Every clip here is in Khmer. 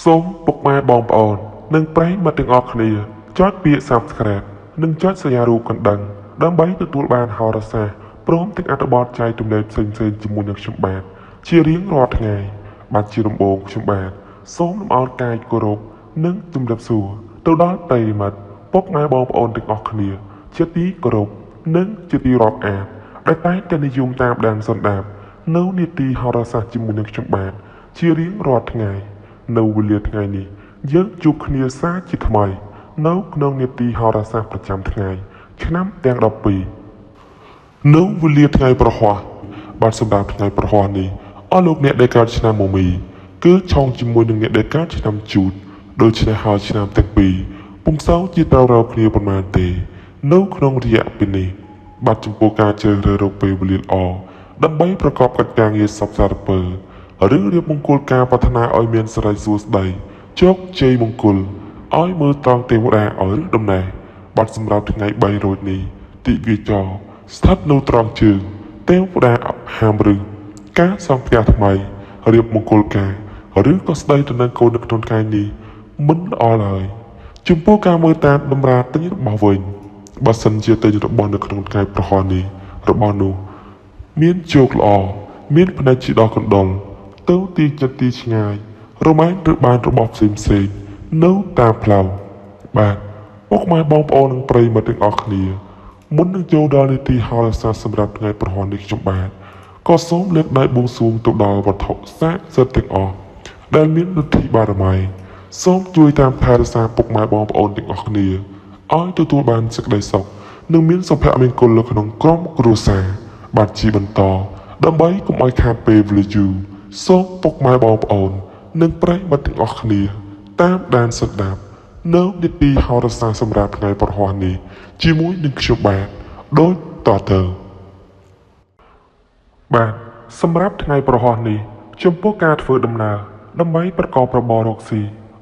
សូមពុកម៉ែបងប្អូននិងប្រិយមិត្តទាំងអស់គ្នាចុចពាក្យ Subscribe និងចុចសញ្ញារូបកណ្ដឹងដើម្បីទទួលបានហោរាសាស្ត្រព្រមទាំងអត្ថបទចែករំលែកផ្សេងៗជាមួយនឹងខ្ញុំបាទជារៀងរាល់ថ្ងៃបាទជាដំបូងខ្ញុំបាទសូមលំអរកាយគោរពនិងជម្រាបសួរទៅដល់ប្រិយមិត្តពុកម៉ែបងប្អូនទាំងអស់គ្នាជាទីគោរពនិងជាទីរាប់អានដែលតែងតែនិយមតាមដានសន្តាប់នៅនីតិហោរាសាស្ត្រជាមួយនឹងខ្ញុំបាទជារៀងរាល់ថ្ងៃនៅវេលាថ្ងៃនេះយើងជួបគ្នាសាជាថ្មីនៅក្នុងនីតិហោរាសាស្ត្រប្រចាំថ្ងៃឆ្នាំទាំង12នៅវេលាថ្ងៃប្រហ័សបាទសម្រាប់ថ្ងៃប្រហ័សនេះអស់លោកអ្នកដែលកើតឆ្នាំមមីគឺឆុងជាមួយនឹងអ្នកដែលកើតឆ្នាំជូតដូច្នេះហើយឆ្នាំទាំងពីរពុំសូវជាត្រូវរកគ្នាប៉ុន្មានទេនៅក្នុងរយៈពេលនេះបាទចំពោះការជ្រើសរើសរកពេលវេលាល្អដើម្បីប្រកបកិច្ចការងារសពសារពើឬរៀបមង្គលការប្រាថ្នាឲ្យមានសិរីសួស្តីជោគជ័យមង្គលឲ្យមើលត្រង់ទេវតាឲ្យរឹសដំណេះបាទសម្រាប់ថ្ងៃ3រោចនេះទិវាចរស្ថិតនៅត្រង់ជើងទេវតាហាមរឹសការសង់ផ្ទះថ្មីរៀបមង្គលការឬក៏ស្ដីទៅនឹងកូននៅក្នុងថ្ងៃនេះមិនល្អឡើយចំពោះការមើលតាមតម្រាទិញរបស់វិញបើសិនជាទិញរបស់នៅក្នុងថ្ងៃប្រហោះនេះរបស់នោះមានជោគល្អមានផ្នែកជាដល់កណ្ដុលទៅទីចិត្តទីឆ្ងាយរមែងឬបានរបស់ផ្សេងផ្សេងនៅតាមផ្លូវបាទពុកម៉ែបងប្អូននិងប្រិយមិត្តទាំងអស់គ្នាមុននឹងចូលដល់នីតិហោរាសាស្ត្រសម្រាប់ថ្ងៃប្រហោះនេះខ្ញុំបាទក៏សូមលើកដៃបួងសួងទៅដល់វត្ថុស័ក្តិសិទ្ធិទាំងអស់ដែលមានឫទ្ធិបារមីសូមជួយតាមថែរក្សាពុកម៉ែបងប្អូនទាំងអស់គ្នាឲ្យទទួលបានសេចក្តីសុខនិងមានសុភមង្គលនៅក្នុងក្រុមគ្រួសារបាទជាបន្តដើម្បីកុំឲ្យខាតពេលវេលាយូរសូមពុកម៉ែបងប្អូននិងប្រិយមិត្តទាំងអស់គ្នាតាមដានស្ដាប់នៅនីតិហោរាសាស្ត្រសម្រាប់ថ្ងៃប្រហ័សនេះជាមួយនឹងខ្ញុំបាទដូចតទៅបាទសម្រាប់ថ្ងៃប្រហ័សនេះចំពោះការធ្វើដំណើរដើម្បីប្រកបរបររកស៊ី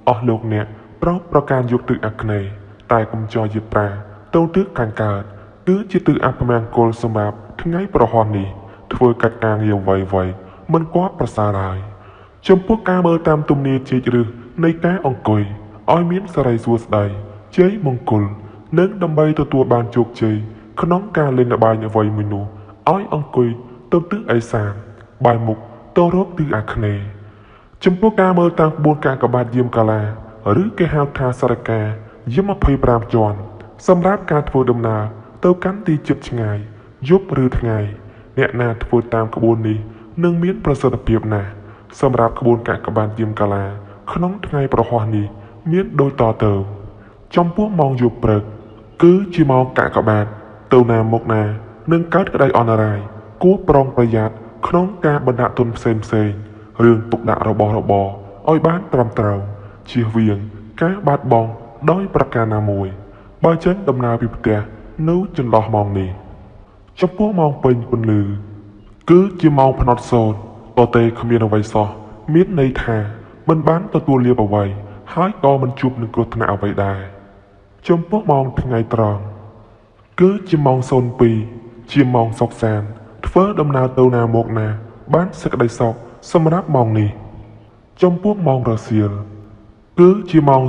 អស់លោកអ្នកត្រូវប្រកាន់យកទិសអាគ្នេយ៍តែកុំចោលយាត្រាទៅទិសខាងកើតគឺជាទិសអពមង្គលសម្រាប់ថ្ងៃប្រហ័សនេះធ្វើកិច្ចការងារអ្វីៗមិនគាប់ប្រសើរឡើយចំពោះការមើលតាមទំនាជាជ្រឹះនៃការអង្គុយឲ្យមានសិរីសួស្តីជ័យមង្គលនិងដើម្បីទទួលបានជោគជ័យក្នុងការលេងល្បែងអ្វីមួយនោះឲ្យអង្គុយទៅទិសឦសានបែរមុខទៅរកទិសអាគ្នេយ៍ចំពោះការមើលតាមក្បួនការកបាតយាមកាលាឬគេហៅថាសរិកាយាម25ជាន់សម្រាប់ការធ្វើដំណើរទៅកាន់ទីជិតឆ្ងាយយប់ឬថ្ងៃអ្នកណាធ្វើតាមក្បួននេះនឹងមានប្រសិទ្ធភាពណាស់សម្រាប់ក្បួនកាកបាទយាមកាលាក្នុងថ្ងៃប្រហ័សនេះមានដូចតទៅចំពោះម៉ោងយប់ព្រឹកគឺជាម៉ោងកាកបាទទៅណាមកណានឹងកើតក្តីអន្តរាយគួរប្រុងប្រយ័ត្នក្នុងការបណ្ដាក់ទុនផ្សេងផ្សេងរឿងទុកដាក់របស់របរឲ្យបានត្រឹមត្រូវជៀសវាងការបាត់បង់ដោយប្រការណាមួយបើចេញដំណើរពីផ្ទះនៅចន្លោះម៉ោងនេះចំពោះម៉ោងពេញពន្លឺគឺជាម៉ោងផ្នត់សូត្រតទេគ្មានអ្វីសោះមានន័យថាមិនបានទទួលលាភអ្វីហើយក៏មិនជួបនឹងគ្រោះថ្នាក់អ្វីដែរចំពោះម៉ោងថ្ងៃត្រង់គឺជាម៉ោង02ជាម៉ោងសុខសាន្តធ្វើដំណើរទៅណាមកណាបានសេចក្តីសុខសម្រាប់ម៉ោងនេះចំពោះម៉ោងរសៀលគឺជាម៉ោង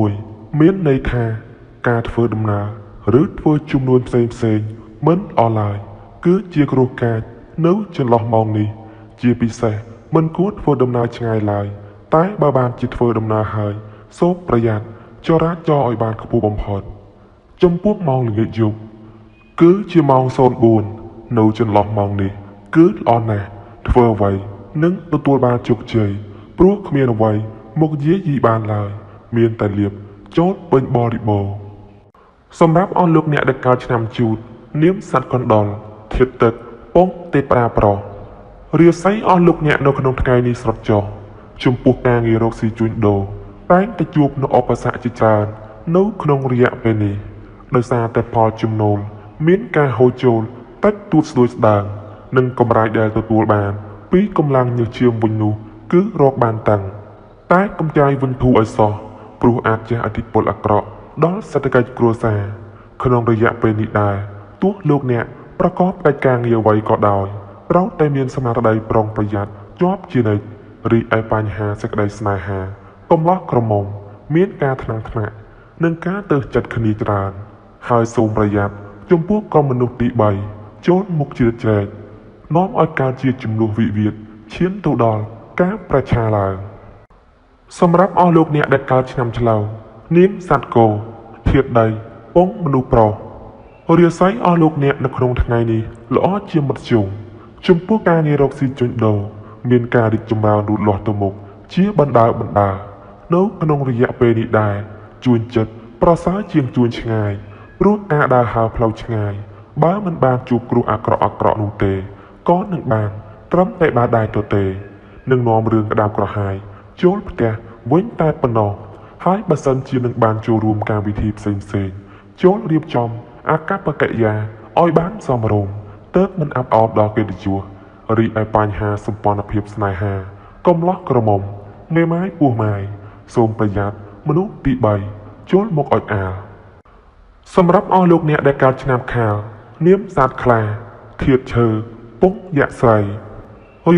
01មានន័យថាការធ្វើដំណើរឬធ្វើជំនួញផ្សេងផ្សេងមិនអស់ឡើយគឺជាគ្រោះកាចនៅចន្លោះម៉ោងនេះជាពិសេសមិនគួរធ្វើដំណើរឆ្ងាយឡើយតែបើបានជាធ្វើដំណើរហើយសូមប្រយ័ត្នចរាចរណ៍ឲ្យបានខ្ពស់បំផុតចំពោះម៉ោងល្ងាចយប់គឺជាម៉ោង04នៅចន្លោះម៉ោងនេះគឺល្អណាស់ធ្វើអ្វីនឹងទទួលបានជោគជ័យព្រោះគ្មានអ្វីមកយាយីបានឡើយមានតែលៀបចូលពេញបរិបូរណ៍សម្រាប់អស់លោកអ្នកដែលកើតឆ្នាំជូតនាមសត្វកណ្ដុរធាតុទឹកពងទេពតាប្រុសរាសីអស់លោកអ្នកនៅក្នុងថ្ងៃនេះស្រុតចុះចំពោះការងាររកស៊ីជួញដូរតែងតែជួបនូវឧបសគ្គជាច្រើននៅក្នុងរយៈពេលនេះដោយសារតែផលចំណូលមានការហូរចូលតិចតួចស្ដួយស្ដើងនិងកម្រៃដែលទទួលបានពីកម្លាំងញើសឈាមវិញនោះគឺរកបានតាំងតែកំចាយវិញធូរឲ្យសោះព្រោះអាចជះឥទ្ធិពលអាក្រក់ដល់សេដ្ឋកិច្ចគ្រួសារក្នុងរយៈពេលនេះដែរទោះលោកអ្នកប្រកបកិច្ចការងារអ្វីក៏ដោយត្រូវតែមានស្មារតីប្រុងប្រយ័ត្នជាប់ជានិច្ចរីឯបញ្ហាសេចក្តីស្នេហា កំឡោះក្រមុំមានការថ្នាំងថ្នាក់និងការទើសចិត្តគ្នាច្រើនហើយសូមប្រយ័ត្នចំពោះក្រុមមនុស្សទី3ចូលមុខជ្រៀតជ្រែកនាំឲ្យកើតជាចំនួនវិវាទឈានទៅដល់ការប្រឆាឡើងសម្រាប់អស់លោកអ្នកដែលកើតឆ្នាំឆ្លូវនាមសត្វគោធាតុដីពងមនុស្សប្រុសរាសីអស់លោកអ្នកនៅក្នុងថ្ងៃនេះល្អជាមធ្យមចំពោះការងាររកស៊ីជួញដូរមានការរីកចម្រើនលូតលាស់ទៅមុខជាបណ្ដើរនៅក្នុងរយៈពេលនេះដែរជួញចិត្តប្រសើរជាងជួញឆ្ងាយព្រោះការដើរហើរផ្លូវឆ្ងាយបើមិនបានជួបគ្រោះអាក្រក់នោះទេក៏នឹងបានត្រឹមតែបានដែរទៅទេនឹងនាំរឿងក្តៅក្រហាយចូលផ្ទះវិញតែប៉ុណ្ណោះហើយបើសិនជានឹងបានចូលរួមកម្មវិធីផ្សេងៗចូលរៀបចំអាកប្បកិរិយាឲ្យបានសមរម្យទើបមិនអាប់អោនដល់កិត្តិយសរីឯបញ្ហាសម្ព័ន្ធភាពស្នេហាកំឡោះក្រមុំមេម៉ាយពោះម៉ាយសូមប្រយ័ត្នមនុស្សទី3ចូលមកអុចអាលសម្រាប់អស់លោកអ្នកដែលកើតឆ្នាំខាលនាមសត្វខ្លាធាតុឈើពងយក្សស្រី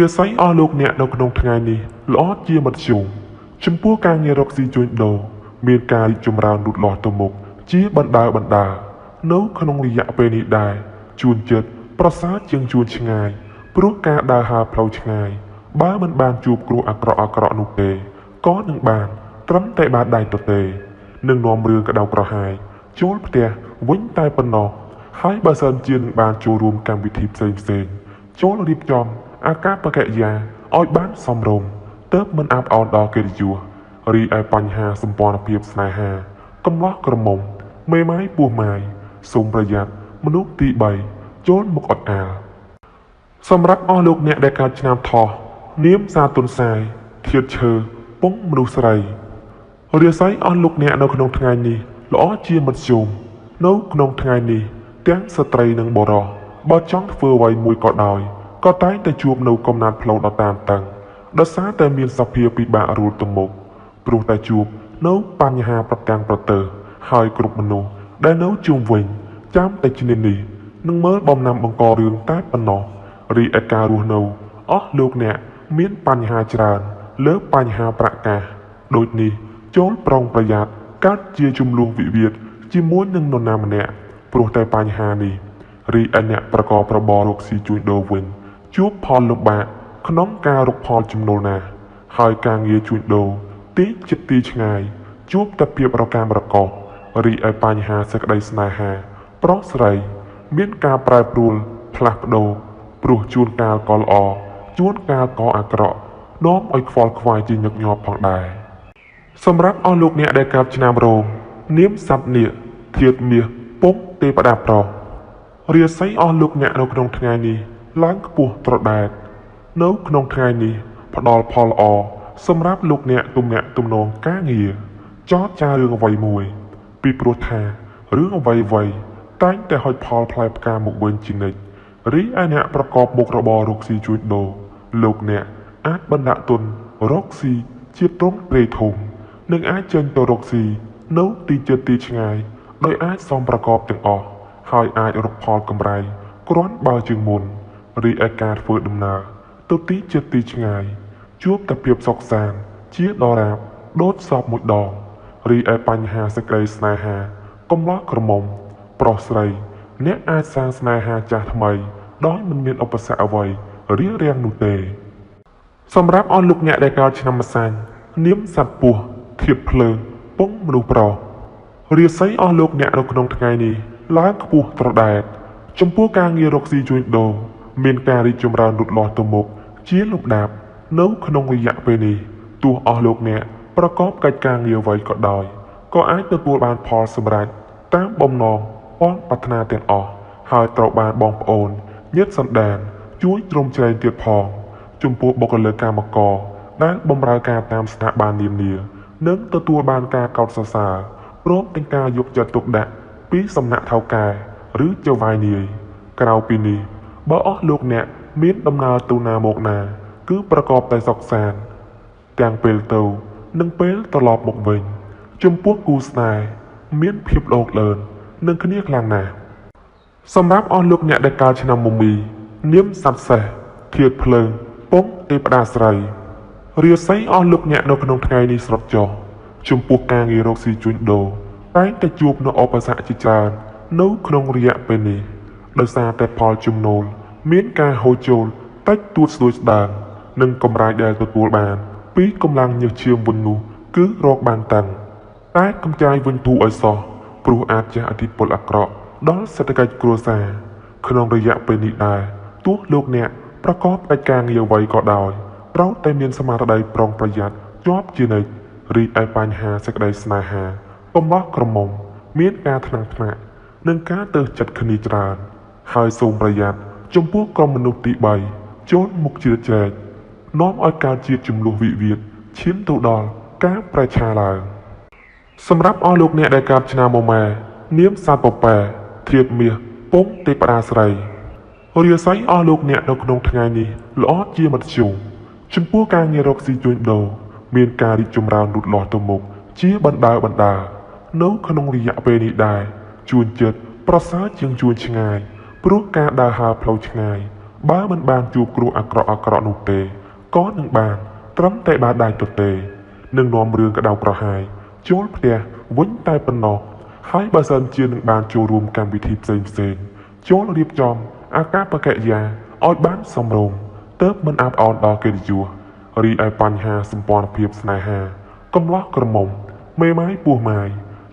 រាសីអស់លោកអ្នកនៅក្នុងថ្ងៃនេះល្អជាមធ្យមចំពោះការងាររកស៊ីជួញដូរមានការរីកចម្រើនលូតលាស់ទៅមុខជាបណ្ដើរនៅក្នុងរយៈពេលនេះដែរជួនចិត្តប្រសើរជាងជួនឆ្ងាយព្រោះការដើរហើរផ្លូវឆ្ងាយបើមិនបានជួបគ្រោះអាក្រក់នោះទេក៏នឹងបានត្រឹមតែបានដៃទៅទេនឹងនាំរឿងក្តៅក្រហាយចូលផ្ទះវិញតែប៉ុណ្ណោះហើយបើសិនជានឹងបានចូលរួមកម្មវិធីផ្សេងៗចូលរៀបចំអាកប្បកិរិយាឲ្យបានសមរម្យទើបមិនអាប់អោនដល់កិត្តិយសរីឯបញ្ហាសម្ព័ន្ធភាពស្នេហាកំឡោះក្រមុំមេម៉ាយពោះម៉ាយសូមប្រយ័ត្នមនុស្សទី3ចូលមកអត់អាលសម្រាប់អស់លោកអ្នកដែលកើតឆ្នាំថោះនាមសាទុនសាយធាតុឈើពងមនុស្សស្រីរាសីអស់លោកអ្នកនៅក្នុងថ្ងៃនេះល្អជាមធ្យមនៅក្នុងថ្ងៃនេះទាំងស្ត្រីនិងបុរសបើចង់ធ្វើអ្វីមួយក៏ដោយក៏តែងតែជួបនៅកំណាត់ផ្លូវដ៏តានតឹងដោយសារតែមានសភាពិបាករួលទៅមុខព្រោះតែជួបនៅបញ្ហាប្រកាំងប្រទើហើយគ្រប់មនុស្សដែលនៅជុំវិញចាំតែឈ្នានីសនឹងមើលបំណាំបង្ករឿងតែប៉ុណ្ណោះរីឯការរស់នៅអស់លោកអ្នកមានបញ្ហាច្រើនលើបញ្ហាប្រកាសដូចនេះចូលប្រុងប្រយ័ត្នកើតជាចំនួនវិវាទជាមួយនឹងនរណាម្នាក់ព្រោះតែបញ្ហានេះរីឯអ្នកប្រកបរបររកស៊ីជួញដូរវិញជួបផលលំបាកក្នុងការរកផលចំណូលណាស់ហើយការងារជួញដូរទីជិតទីឆ្ងាយជួបតែភាពរកាំរកូសរីឯបញ្ហាសេចក្តីស្នេហាប្រុសស្រីមានការប្រែប្រួលផ្លាស់ប្ដូរព្រោះជួនកាលក៏ល្អជួនកាលក៏អាក្រក់នាំឲ្យខ្វល់ខ្វាយជាញឹកញាប់ផងដែរសម្រាប់អស់លោកអ្នកដែលកើតឆ្នាំរោងនាមសត្វនាគធាតុមាសពងទេវតាប្រុសរាសីអស់លោកអ្នកនៅក្នុងថ្ងៃនេះឡើងខ្ពស់ត្រដែតនៅក្នុងថ្ងៃនេះផ្ដល់ផលល្អសម្រាប់លោកអ្នកទំនាក់ទំនងការងារចរចារឿងអ្វីមួយពីព្រោះថារឿងអ្វីៗតែងតែហុចផលផ្លែផ្កាមកវិញជានិច្ចរីឯអ្នកប្រកបមុខរបររកស៊ីជួញដូរលោកអ្នកអាចបណ្ដាក់ទុនរកស៊ីជាទ្រង់ទ្រាយធំនិងអាចចេញទៅរកស៊ីនៅទីជិតទីឆ្ងាយដោយអាចសមប្រកបទាំងអស់ហើយអាចរកផលកម្រៃគ្រាន់បើជាងមុនរីឯការធ្វើដំណើរទៅទីជិតទីឆ្ងាយជួបតែភាពសុខសាន្តជាដរាបដូចសពមួយដងរីឯបញ្ហាសេចក្តីស្នេហាកំឡោះក្រមុំប្រុសស្រីអ្នកអាចសាងស្នេហាចាស់ថ្មីដោយមិនមានឧបសគ្គអ្វីរារាំងនោះទេសម្រាប់អស់លោកអ្នកដែលកើតឆ្នាំម្សាញ់នាមសត្វពស់ធាតុភ្លើងពងមនុស្សប្រុសរាសីអស់លោកអ្នកនៅក្នុងថ្ងៃនេះឡើងខ្ពស់ត្រដែតចំពោះការងាររកស៊ីជួញដូរមានការរីកចម្រើនលូតលាស់ទៅមុខជាលំដាប់នៅក្នុងរយៈពេលនេះទោះអស់លោកអ្នកប្រកបកិច្ចការងារអ្វីក៏ដោយក៏អាចទទួលបានផលសម្រេចតាមបំណងផងប្រាថ្នាទាំងអស់ហើយត្រូវបានបងប្អូនញាតិសន្តានជួយជ្រោមជ្រែងទៀតផងចំពោះបុគ្គលិកកម្មករដែលបម្រើការតាមស្ថាប័ននានានិងទទួលបានការកោតសរសើរព្រមទាំងការយកចិត្តទុកដាក់ពីសំណាក់ថៅកែឬចៅហ្វាយនាយក្រៅពីនេះបើអស់លោកអ្នកមានដំណើរទៅណាមកណាគឺប្រកបតែសុខសាន្តទាំងពេលទៅនិងពេលត្រឡប់មកវិញចំពោះគូស្នេហ៍មានភាពលោកលឿននិងគ្នាខ្លាំងណាស់សម្រាប់អស់លោកអ្នកដែលកើតឆ្នាំមមីនាមសត្វសេះធាតុភ្លើងពងទេវតាស្រី រាសីអស់លោកអ្នកនៅក្នុងថ្ងៃនេះស្រុតចុះចំពោះការងាររកស៊ីជួញដូរតែងតែជួបនូវឧបសគ្គជាច្រើននៅក្នុងរយៈពេលនេះដោយសារតែផលចំណូលមានការហូរចូលតិចតួចស្ដួចស្ដើងនិងកម្រៃដែលទទួលបានពីកម្លាំងញើសឈាមវិញនោះគឺរកបានតាំងតែកម្ចាយវិញធូរឲ្យសោះព្រោះអាចជះឥទ្ធិពលអាក្រក់ដល់សេដ្ឋកិច្ចគ្រួសារក្នុងរយៈពេលនេះដែរទោះលោកអ្នកប្រកបកិច្ចការងារអ្វីក៏ដោយត្រូវតែមានស្មារតីប្រុងប្រយ័ត្នជាប់ជានិច្ចរីឯបញ្ហាសេចក្តីស្នេហាកំឡោះក្រមុំមានការថ្នាំងថ្នាក់និងការទើសចិត្តគ្នាច្រើនហើយសូមប្រយ័ត្នចំពោះក្រុមមនុស្សទី3ចូលមុខជ្រៀតជ្រែកនាំឲ្យកើតជាចំនួនវិវាទឈានទៅដល់ការប្រេះឆាឡើងសម្រាប់អស់លោកអ្នកដែលកើតឆ្នាំមមែនាមសត្វពពែធាតុមាសពងទេពតាស្រីរាសីអស់លោកអ្នកនៅក្នុងថ្ងៃនេះល្អជាមធ្យមចំពោះការងាររកស៊ីជួញដូរមានការរីកចម្រើនលូតលាស់ទៅមុខជាបណ្ដើរនៅក្នុងរយៈពេលនេះដែរជួនចិត្តប្រសើរជាងជួនឆ្ងាយព្រោះការដើរហើរផ្លូវឆ្ងាយបើមិនបានជួបគ្រោះអាក្រក់នោះទេក៏នឹងបានត្រឹមតែបាដៃទទេនឹងនាំរឿងក្តៅក្រហាយចូលផ្ទះវិញតែប៉ុណ្ណោះហើយបើសិនជានឹងបានចូលរួមកម្មវិធីផ្សេងៗចូលរៀបចំអាកប្បកិរិយាឲ្យបានសមរម្យទើបមិនអាប់អោនដល់កិត្តិយសរីឯបញ្ហាសម្ព័ន្ធភាពស្នេហាកំឡោះក្រមុំមេម៉ាយពោះម៉ាយ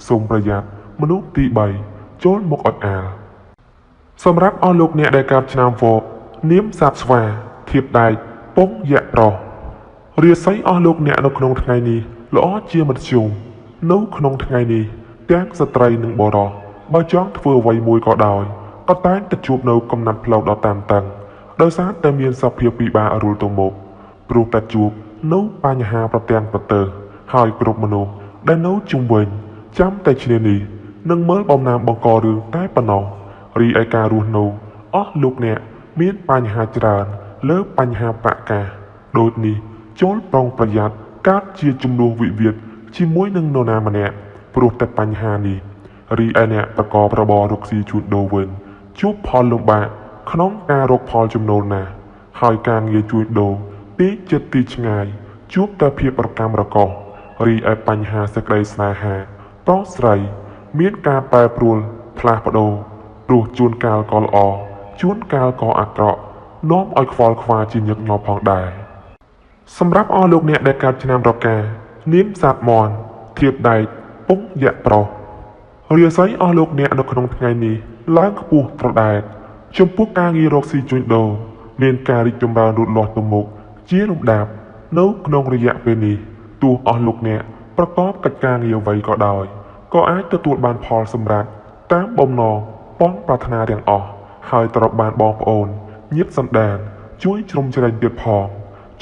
សូមប្រយ័ត្នមនុស្សទី3ចូលមកអត់អាលសម្រាប់អស់លោកអ្នកដែលកើតឆ្នាំវកនាមសត្វស្វាធៀបដែកពងយៈប្រុសរាសីអស់លោកអ្នកនៅក្នុងថ្ងៃនេះល្អជាមធ្យមនៅក្នុងថ្ងៃនេះទាំងស្ត្រីនិងបុរសបើចង់ធ្វើអ្វីមួយក៏ដោយក៏តែងតែជួបនៅកំណាត់ផ្លូវដ៏តានតឹងដោយសារតែមានសភាពពិបាករុលទៅមុខព្រោះតែជួបនៅបញ្ហាប្រទាំងប្រទើសហើយគ្រប់មនុស្សដែលនៅជុំវិញចាំតែឈ្នានេះនឹងមើលបំណាំបង្ករឿងតែប៉ុណ្ណោះរីឯការរស់នៅអស់លោកអ្នកមានបញ្ហាច្រើនលើបញ្ហាប្រាក់កាសដូចនេះចូលប្រុងប្រយ័ត្នកើតជាចំនួនវិវាទជាមួយនឹងនរណាម្នាក់ព្រោះតែបញ្ហានេះរីឯអ្នកប្រកបរបររកស៊ីជួញដូរវិញជួបផលលំបាកក្នុងការរកផលចំណូលណាស់ហើយការងារជួញដូរទីជិតទីឆ្ងាយជួបតែភាពរកាំរកូសរីឯបញ្ហាសេចក្តីស្នេហាប្រុសស្រីមានការប្រែប្រួលផ្លាស់ប្ដូរព្រោះជួនកាលក៏ល្អជួនកាលក៏អាក្រក់នាំឲ្យខ្វល់ខ្វាយជាញឹកញាប់ផងដែរសម្រាប់អស់លោកអ្នកដែលកើតឆ្នាំរកានាមសត្វមាន់ធៀបដែកពងយៈប្រុសរាសីអស់លោកអ្នកនៅក្នុងថ្ងៃនេះឡើងខ្ពស់ត្រដែតចំពោះការងាររកស៊ីជួញដូរមានការរីកចម្រើនលូតលាស់ទៅមុខជាលំដាប់នៅក្នុងរយៈពេលនេះទោះអស់លោកអ្នកប្រកបកិច្ចការងារអ្វីក៏ដោយក៏អាចទទួលបានផលសម្រេចតាមបំណងប៉ងប្រាថ្នាទាំងអស់ហើយត្រូវបានបងប្អូនញាតិសន្តានជួយជ្រោមជ្រែងទៀតផង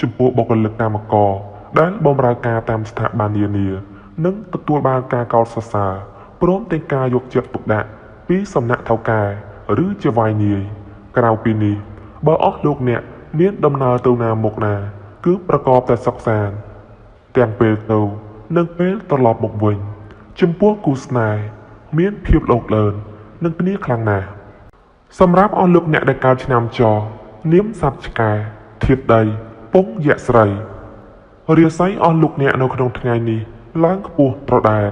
ចំពោះបុគ្គលិកកម្មករដែលបម្រើការតាមស្ថាប័ននានានិងទទួលបានការកោតសរសើរព្រមទាំងការយកចិត្តទុកដាក់ពីសំណាក់ថៅកែឬជាវាយនាយក្រៅពីនេះបើអស់លោកអ្នកមានដំណើរទៅណាមកណាគឺប្រកបតែសុខសាន្តទាំងពេលទៅនិងពេលត្រឡប់មកវិញចំពោះគូស្នេហ៍មានភាពលោកលឿននិងគ្នាខ្លាំងណាស់សម្រាប់អស់លោកអ្នកដែលកើតឆ្នាំចនាមសត្វឆ្កែធាតុដីពងយៈស្រីរាសីអស់លោកអ្នកនៅក្នុងថ្ងៃនេះឡើងខ្ពស់ត្រដែត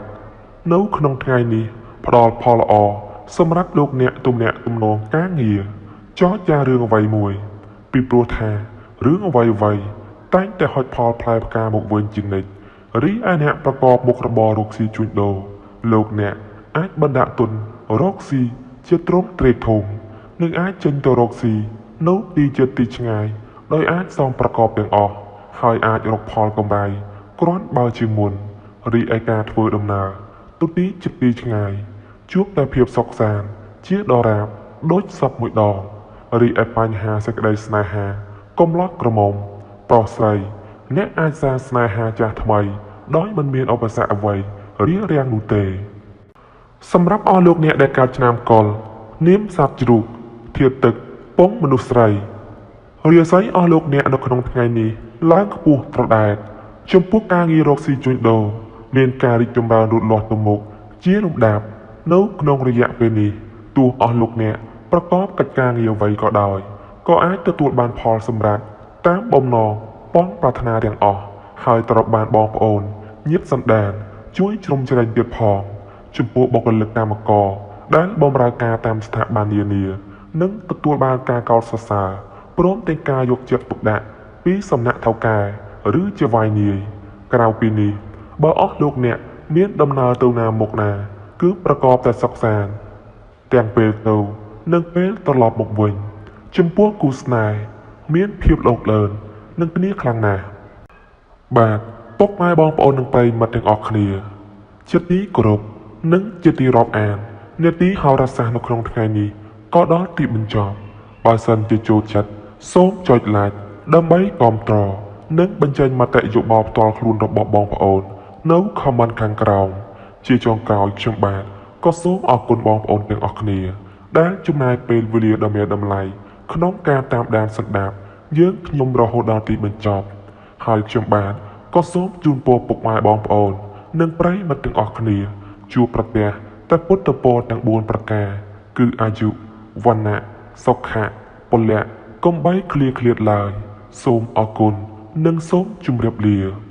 នៅក្នុងថ្ងៃនេះផ្ដល់ផលល្អសម្រាប់លោកអ្នកទំនាក់ទំនងការងារចរចារឿងអ្វីមួយពីព្រោះថារឿងអ្វីៗតែងតែហុចផលផ្លែផ្កាមកវិញជានិច្ចរីឯអ្នកប្រកបមុខរបររកស៊ីជួញដូរលោកអ្នកអាចបណ្ដាក់ទុនរកស៊ីជាទ្រង់ទ្រាយធំនិងអាចចេញទៅរកស៊ីនៅទីជិតទីឆ្ងាយដោយអាចសងប្រកបទាំងអស់ហើយអាចរកផលកម្រៃគ្រាន់បើជាងមុនរីឯការធ្វើដំណើរទៅទីជិតទីឆ្ងាយជួបតែភាពសុខសាន្តជាដរាបដូចសពមួយដងរីឯបញ្ហាសេចក្តីស្នេហាកំឡោះក្រមុំប្រុសស្រីអ្នកអាចសាងស្នេហាចាស់ថ្មីដោយមិនមានឧបសគ្គអ្វីរារាំងនោះទេសម្រាប់អស់លោកអ្នកដែលកើតឆ្នាំកុលនាមសត្វជ្រូកធាតុទឹកពងមនុស្សស្រីរាសីអស់លោកអ្នកនៅក្នុងថ្ងៃនេះឡើងខ្ពស់ត្រដែតចំពោះការងាររកស៊ីជួញដូរមានការរីកចម្រើនលូតលាស់ទៅមុខជាលំដាប់នៅក្នុងរយៈពេលនេះទោះអស់លោកអ្នកប្រកបកិច្ចការងារអ្វីក៏ដោយក៏អាចទទួលបានផលសម្រេចតាមបំណងប៉ងប្រាថ្នាទាំងអស់ ហើយត្រូវបានបងប្អូនញាតិសន្តានជួយជ្រោមជ្រែងទៀតផង។ ចំពោះបុគ្គលិកកម្មករដែលបម្រើការតាមស្ថាប័ននានា នឹងទទួលបានការកោតសរសើរ ព្រមទាំងការយកចិត្តទុកដាក់ពីសំណាក់ថៅកែឬចៅហ្វាយនាយ។ ក្រៅពីនេះ បើអស់លោកអ្នកមានដំណើរទៅណាមកណា គឺប្រកបតែសុខសាន្តទាំងពេលទៅនិងពេលត្រឡប់មកវិញ។ ចំពោះគូស្នេហ៍មានភាពលោភលឿននឹងគ្នាខ្លាំងណាស់។ បាទ ពុកម៉ែបងប្អូននិងប្រិយមិត្តទាំងអស់គ្នាជាទីគោរពនិងជាទីរាប់អាន នេតិហោរាសាស្ត្រនៅក្នុងថ្ងៃនេះក៏ដល់ទីបញ្ចប់។ បើសិនជាចូលចិត្ត សូមចុច like ដើម្បីគាំទ្រ និងបញ្ចេញមតិយោបល់ផ្ទាល់ខ្លួនរបស់បងប្អូននៅ comment ខាងក្រោម។ ជាចុងក្រោយ ខ្ញុំបាទក៏សូមអរគុណបងប្អូនទាំងអស់គ្នា ដែលចំណាយពេលវេលាដ៏មានតម្លៃក្នុងការតាមដានស្ដាប់យើងខ្ញុំរហូតដល់ទីបញ្ចប់ ហើយខ្ញុំបាទក៏សូមជូនពរពុកម៉ែបងប្អូន និងប្រិយមិត្តទាំងអស់គ្នាជួបប្រទះតែពុទ្ធពរទាំង 4 ប្រការ គឺអាយុ វណ្ណៈ សុខៈ ពលៈ កុំបីឃ្លៀងឃ្លាតឡើយ។ សូមអរគុណ និងសូមជម្រាបលា។